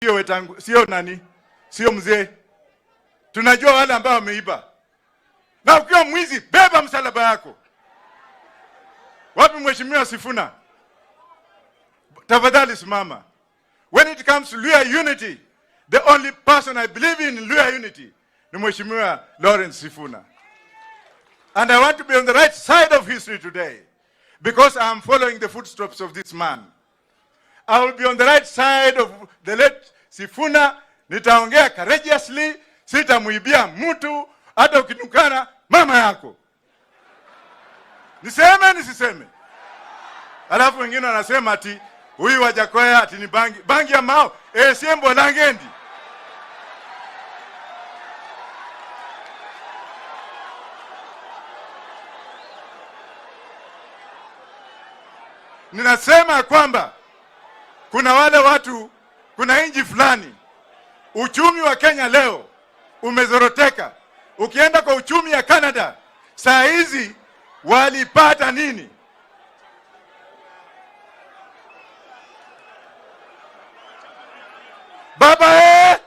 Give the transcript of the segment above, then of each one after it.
Sio Wetangu, sio nani, sio mzee. Tunajua wale ambao wameiba. Na ukiwa mwizi, beba msalaba yako. Wapi Mheshimiwa Sifuna? Tafadhali simama. When it comes to Luhya unity, the only person I believe in Luhya unity ni Mheshimiwa Lawrence Sifuna. And I want to be on the right side of history today because I am following the footsteps of this man. I will be on the right side of the late Sifuna. Nitaongea courageously, sitamuibia mtu, hata ukinukana mama yako. Niseme nisiseme? Alafu wengine wanasema ati huyu Wajackoyah ati ni bangi, bangi ya mao. Siembo langendi. Ninasema kwamba kuna wale watu, kuna nchi fulani uchumi wa Kenya leo umezoroteka. Ukienda kwa uchumi ya Canada saa hizi walipata nini? Baba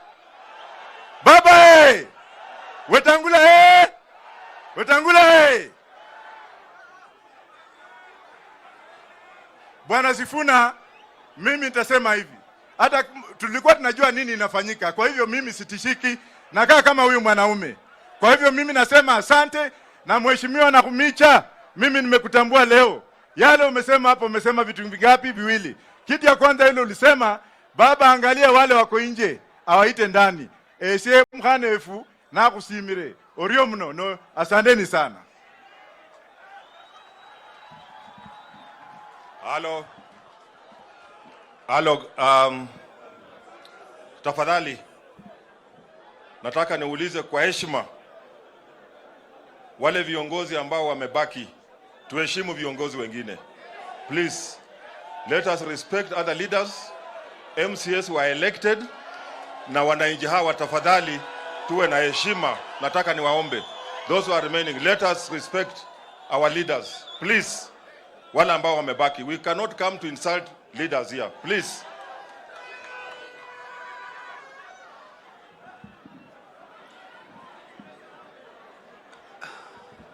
Baba Wetangula Wetangula Bwana Sifuna, mimi nitasema hivi, hata tulikuwa tunajua nini inafanyika. Kwa hivyo mimi sitishiki, nakaa kama huyu mwanaume. Kwa hivyo mimi nasema asante, na Mheshimiwa Nakhumicha, mimi nimekutambua leo. Yale umesema hapo, umesema vitu vingapi? Viwili. Kitu ya kwanza ile ulisema, baba, angalia wale wako nje, awaite ndani. Esie mkhanefu nakusimire orio mno no, asanteni sana. Halo. Halo, tafadhali nataka niulize kwa heshima wale viongozi ambao wamebaki, tuheshimu viongozi wengine. Please, let us respect other leaders. MCAs were elected na wananchi hawa, tafadhali tuwe na heshima. Nataka niwaombe those who are remaining, let us respect our leaders please. Wale ambao wamebaki, we cannot come to insult leaders here please.